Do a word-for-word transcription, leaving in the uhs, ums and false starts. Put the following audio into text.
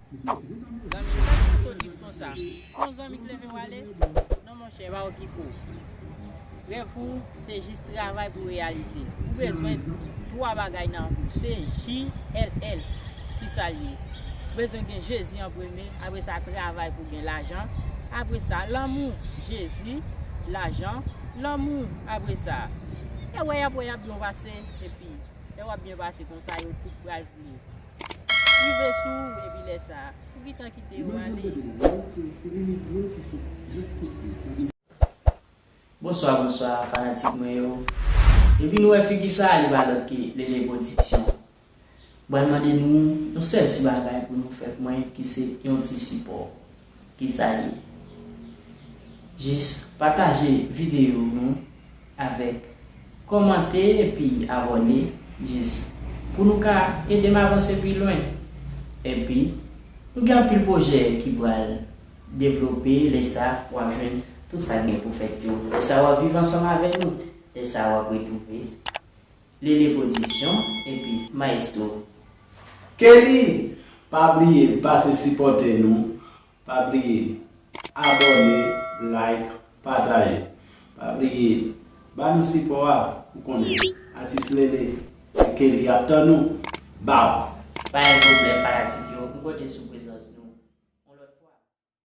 Zanmi m, pa gen sotiz konsa. Yon zanmi k leve w ale? Non, monchè, pa okipe w. Rèv ou, se jis travay pou reyalize. Ou bezwen twa bagay nan vi w. Se J L L. Kisa l ye? Ou bezwen gen Jezi an premye, apre sa, travay pou gen lajan. Apre sa, lanmou Jezi, lajan, lanmou, apre sa. E wè, apre, y ap byen pase, epi lè w ap byen pase konsa, yo tout pral vini. Rive sou ou, epi lè sa a, ou gentan kite yo ale. Bonswa, bonswa, fanatik mwen yo. Epi nou wè figi sa a, li pa lòt ke Lele Production. Mwen mande nou yon sèl ti bagay pou nou fè pou mwen, ki se yon ti sipò. Kisa l ye? Jis pataje videyo nou avèk, kòmante epi abòne, jis pou nou ka ede m avanse pi lwen. Epi, nou gen anpil pwojè ki pral devlope, lè sa w ap jwenn tout sa k gen pou fèt yo. Lè sa w ap viv ansanm avè nou, lè sa w ap retwouve Lele Production epi Maestro. Kelly, pa bliye pase sipòte nou, pa bliye abòne, like, pataje. Pa bliye ba nou sipò a, ou konnen, atis Lele e Kelly ap tann ou. Baw! Pa gen pwoblèm, fanatik yo, m konte sou prezans nou.